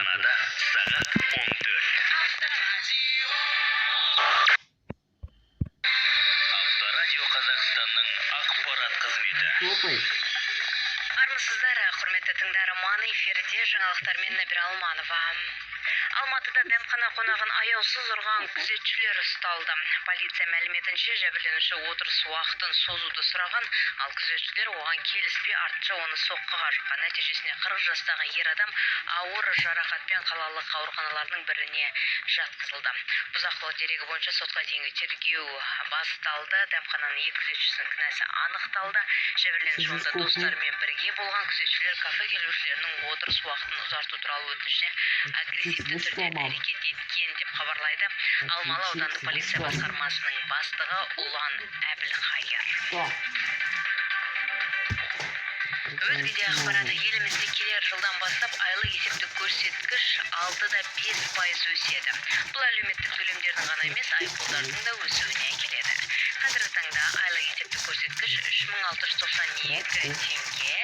Астанада сағат 14. Авторадио Қазақстанның ақпарат қызметі. Топай. Армысыздар, құрметті тыңдарман! Эфирде жаңалықтармен Нәбира Алманова. Алматыда дәмхана қонағын аяусыз ұрған күзетшілер ұсталды. Полиция мәліметінше, жәбірленуші отырыс уақытын созуды сұраған, ал күзетшілер оған келіспей, артынша оны соққыға жыққан. Нәтижесінде 40 жастағы ер адам ауыр жарақатпен қалалық ауруханалардың біріне жатқызылды. Бұзақылық дерегі бойынша сотқа дейінгі тергеу басталды. Дәмхананың екі күзетшісінің кінәсі анықталды. Жәбірленуші онда достарымен бірге болған. Күзетшілер кафе келушілерінің отырыс уақытын ұзарту туралы өтінішіне агрессивті түрде әрекет еткен деп хабарлайды Алмалы аудандық полиция басқармасының бастығы Ұлан Әбілхайыр. Что? Өзге де ақпарат: елімізде келер жылдан бастап айлық есептік көрсеткіш 6,5% өседі. Бұл әлеуметтік төлемдердің ғана емес, айыппұлдардың да өсуіне әкеледі. Қазіргі таңда айлық есептік көрсеткіш 3692 теңге.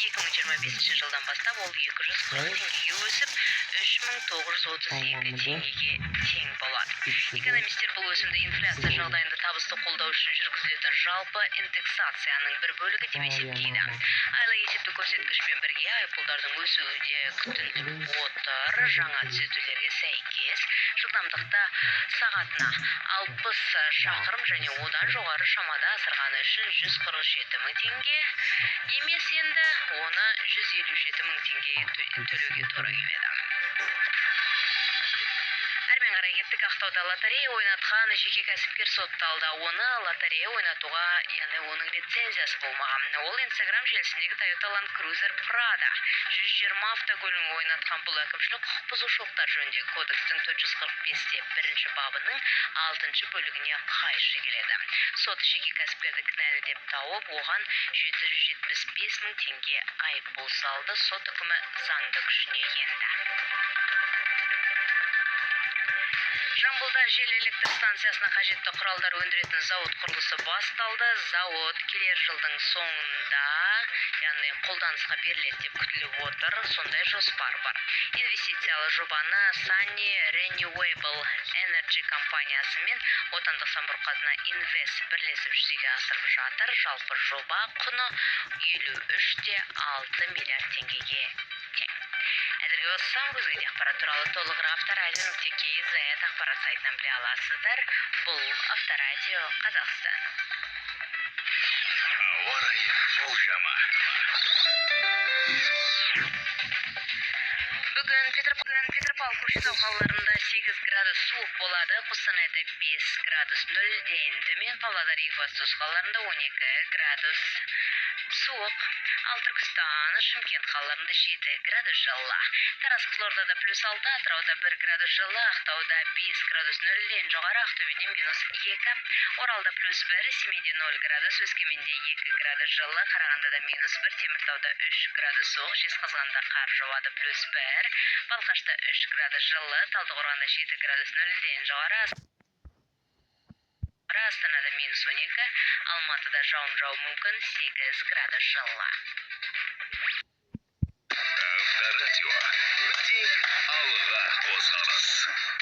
2025 жылдан бастап ол 240 теңгеге өсіп, 3932 теңгеге тең болады. Экономистер бұл өсімді инфляция жағдайында табысты қолдау үшін жүргізілетін жалпы индексацияның бір бөлігі деп есептейді. Айлық есептік көрсеткішпен бірге айыппұлдардың өсуі де күтіліп отыр. Жаңа түзетулерге сәйкес, жылдамдықты сағатына 60 шақырым және одан жоғары шамада асырғаны үшін 147 мың теңге емес, енді оны 157 мың теңге төлеуге тура келеді. Әрмен қарай кеттік. Ақтауда лотерея ойнатқан жеке кәсіпкер сотталды. Оны лотерея ойнатуға, яғни оның лицензиясы болмаған. Ол Инстаграм желісіндегі Toyota Land Cruiser Prado 120 автокөлігін ойнатқан. Бұл әкімшілік құқық бұзушылықтар жөніндегі кодекстің 445-те бірінші бабының алтыншы бөлігіне қайшы келеді. Сот жеке кәсіпкерді кінәлі деп тауып, оған 775 мың теңге айыппұл салды. Сот үкімі заңды күшіне енді. Жамбылда жел электр станциясына қажетті құралдар өндіретін зауыт құрылысы басталды. Зауыт келер жылдың соңында, яғни қолданысқа беріледі деп күтіліп отыр. Сондай жоспар бар. Инвестициялы жобаны Sunny Renewable Energy компаниясы мен отандық Самұрық Қазына Инвест бірлесіп жүзеге асырып жатыр. Жалпы жоба құны 53,6 миллиард теңгеге тең. Әзірге осы. Өзге де ақпарат туралы толығырақ авторадио.kz ақпарат сайтынан біле аласыздар. Бұл Авторадио Қазақстан. Ауа райы болжамы. Бүгін Петропавл, Көкшетау қалаларында 8 градус суық болады. Қостанайда 5 градус нөлден төмен, Павлодар, Екібастұз қалаларында 12 градус суық. Ал Түркістан, Шымкент қалаларында 7 градус жылы. Тараз, Қызылордада плюс 6, Атырауда 1 градус жылы, Ақтауда 5 градус нөлден жоғары, Ақтөбеде минус 2. Оралда плюс 1, Семейде 0 градус, Өскеменде 2 градус жылы, Қарағандыда минус 1, Теміртауда 3 градус суық, Жезқазғанда қар жауады, плюс 1, Балқашта 3 градус жылы, Талдықорғанда 7 градус нөлден жоғары, Астанада минус 12, Алматыда жауын жаууы мүмкін, 8 градус жылы. Авторадио. Тек алға қозғалыс.